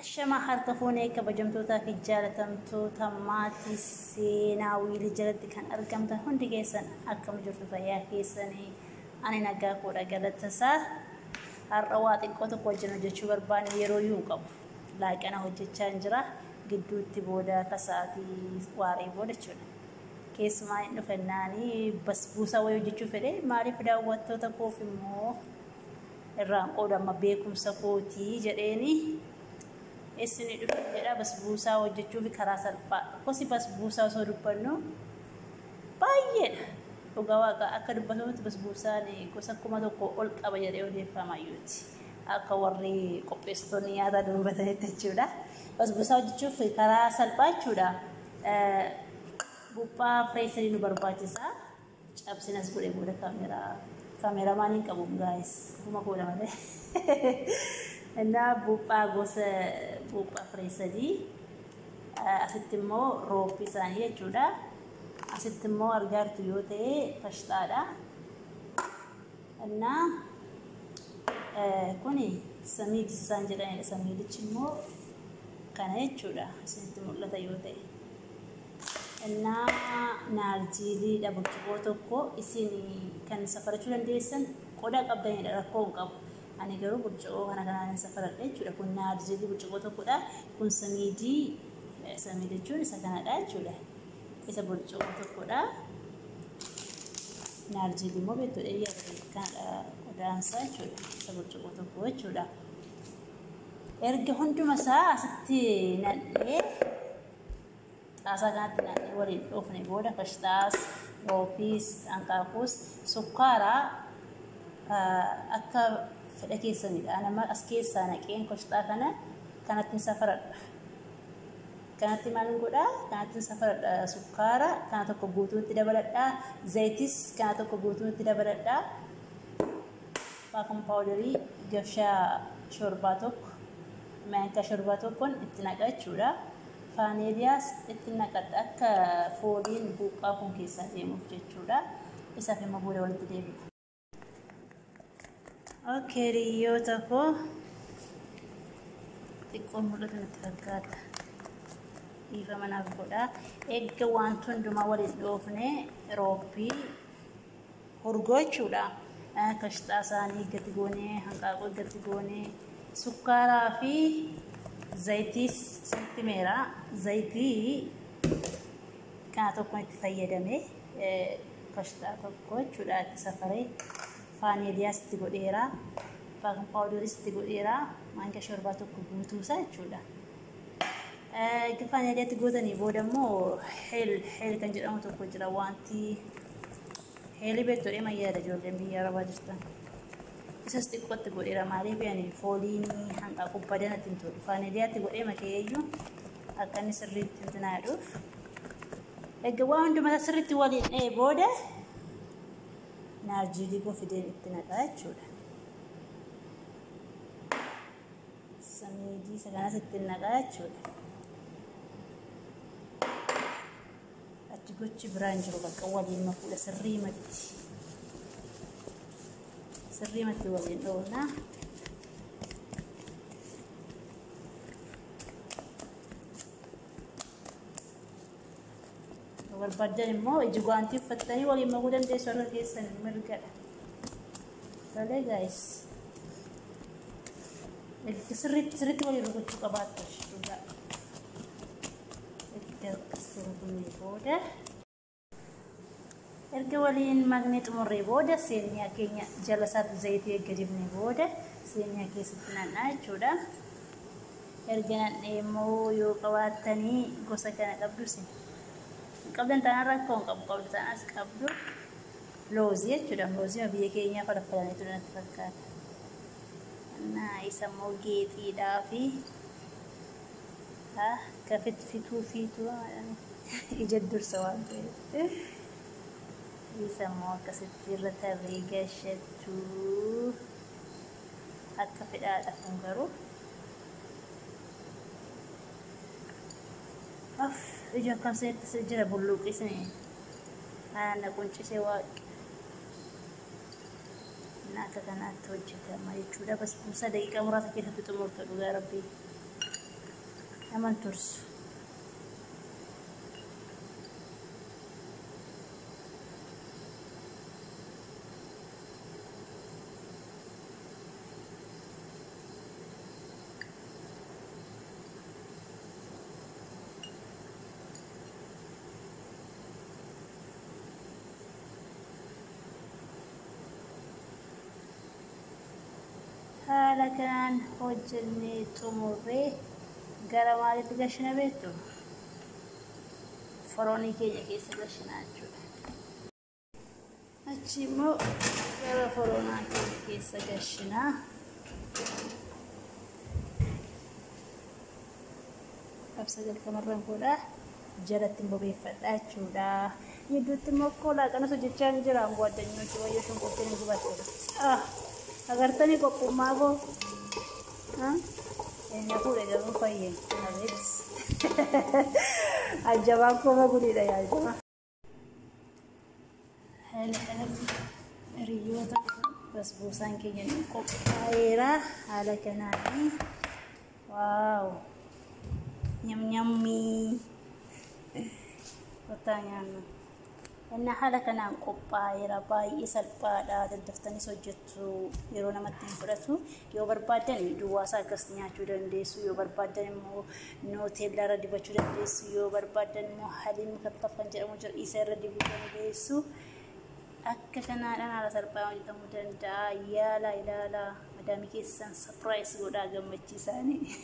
Ashamaa harka fuunee kabajamtootaa fi jaalatamtoota maatii seenaa wiilii jalatti kan argamtan hundi keessan akkam jirtu fayyaa keessanii ani nagaa koodha galatasaa har'a waa xiqqoo tokko wajjin hojjechuu barbaanne yeroo iyyuu hin qabu. Laaqana hojjechaa hin jira gidduutti booda akka sa'aatii waaree booda jechuudha. Keessumaa hin dhufennaanii basbuusaa wayii hojjechuu fedhe maaliif daawwattoota koof immoo irraan qoodama beekumsa kootii jedheeni isin dhufe jedha basbuusaa hojjechuuf karaa salphaa. Gosi basbuusaa osoo dubbannu baay'eedha. Dhugaa waaqa akka dubbatamutti basbuusaan gosa 1000 ol qaba jedhee odeeffamayyuuti. Akka warri qopheessitoonni nyaata dubbatanitti jechuudha. Basbuusaa hojjechuuf karaa salphaa jechuudha. Buphaa firee nu barbaachisa. Cabsinas godhee booda kaameraa kaameeramaan hin qabu gaayis. Kuma koodha malee. Innaa buphaa gosa buphaa firee sadii asitti immoo roobbi isaanii jechuudha. Asitti immoo argaartu yoo ta'e fashxaadha. Innaa kuni samiid isaan jedhanidha. Samiidichi immoo kana jechuudha. Isinitti mul'ata yoo ta'e. Innaa naarjiiliidha burcuqqoo tokko isin kan safarachuu dandeessan qodaa qabdanidha rakkoo hin qabu. Ani garuu burcuqqoo kana kanaan safaradha jechuudha. Kun naarjiilii burcuqqoo tokkodha. Kun samiidii samiid jechuun isa kanadha jechuudha. Isa burcuqqoo tokkodha. Naarjiilii immoo beektuudha kanadha qodaansaa jechuudha. Isa burcuqqoo tokko jechuudha. Erga hunduma isaa asitti naqnee xaasaa kanatti naqnee waliin dhoofne booda fashxaas, roopiis, hanqaaquus, sukkaaraa akka fedha keessanidha. Nama as keessaa naqeen koshxaa kana kanatti safaradha. Kanatti maal godhaa? Kanatti safaradha sukkaara kana tokko guutuutti dabaladha. Zayitis kana tokko guutuutti dabaladha. Baakin paawudarii gabshaa shorbaa tokko maankaa shorbaa tokkoon itti naqa jechuudha. Faaneeliyaas itti naqadha akka fooliin buuphaa kun keessaa deemuuf jechuudha. Isaaf immoo booda walitti deebina. Okay, hiriyoota koo xiqqoon mul'atu natti fakkaata. Dhiifama naaf godhaa. Eegga wanti hundumaa waliin dhoofne roobbii hurgoo jechuudha. Kashxaa isaanii gadi goonee, hanqaaquu gadi goonee, sukkaaraa fi zayitiis isinitti meera. Zayitii kana tokkoon itti fayyadame kashxaa tokko jechuudha itti safaree. Faaneeliyaas itti godheera. Baakin paawudariis itti godheera. Maankaa shorbaa tokko guutuusaa jechuudha. Erga faaneeliyaatti gootanii booda immoo heel heel kan jedhamu tokko jira wanti heelii beektuudhee mayyaadha ijoolleen biyya arabaa jirtan. Isas xiqqootti godheera maaliif yani fooliin hanqaaquu badanatti hin tolu. Faaneeliyaatti godhee makeeyyuu akka inni sirriitti hin Erga waan hundumaa sirriitti waliin dha'ee booda naarjiilii koo fideen itti naqaa jechuudha. Samiidii isa kanas itti naqaa jechuudha. Achi gochi biraan jiru bakka waliin makuudha sirriimatti. Sirriimatti waliin dhoofna. Barbaaddan immoo iji guwaantii uffattanii waliin makuu dandeessu harka keessan mirgadha. Tolee gaayis. Sirriitti sirriitti waliin rukuchuu qabaattu dhugaa. Erga akkasitti rukunnee booda erga waliin maknee xumurree booda seeniyaa keenya jala isaatti zayitii erga dibnee booda seeniyaa keessatti naqnaa jechuudha. Erga naqnee immoo yoo qabaattanii gosa kana qabdu isin. Qabdan taanaan rakkoo hin qabu qabdu taanaas qabdu loozii jechuudha. Loozii biyya keenyaa falfalaniitu natti fakkaata. Innaa isa immoo geexiidhaa fi kafit fituu fiituu ija dursa waan ta'eef. Isa immoo akkasitti irra tarree gashattuu akka fedhaadha kun garuu. Of ija akkam isinitti jira bulluuqisni. Na quncisee waaqi. Akka kanaatti hojjetama jechuudha. Basbuusaa daqiiqaa muraasa keessatti xumurta dhugaa rabbii. Naman tursu. Haala kanaan hojjennee xumurree gara maalitti gashina beektu? Foroonii keenya keessa gashinaa jechuudha. Achi immoo gara foroonaa keenya keessa gashinaa. Qabsa jalqabarraan godhaa jalatti bobeeffadha jechuudha. Gidduutti immoo koolaa kanas hojjechaa hin jira ጓደኞች wayyoo shunkurtiin hin gubatte. Agartanii qophummaa koo eenyu fuudhe garuu fayyee abeet ajjabaan koo maguliidha yaadama. Hiriyoota basbuusaan keenya qophaa'eera haala kanaanii waaw nyamnyammii kottaa nyaannu. Inni haala kanaan qophaa'eera baay'ee salphaadha. Daddaftaniis hojjettu yeroo namatti hin fudhatu. Yoo barbaaddan duwwaasaa akkas nyaachuu dandeessu. Yoo barbaaddan immoo nooteellaa irra dibachuu dandeessu. Yoo barbaaddan immoo haliin mukaffaaf kan jedhamu jira isa irra dibuu dandeessu. Akka kanaadhaan haala salphaan hojjetamuu danda'a. Yaala ilaalaa madaamii keessan sapiraayis godhaa gammachiisaanii.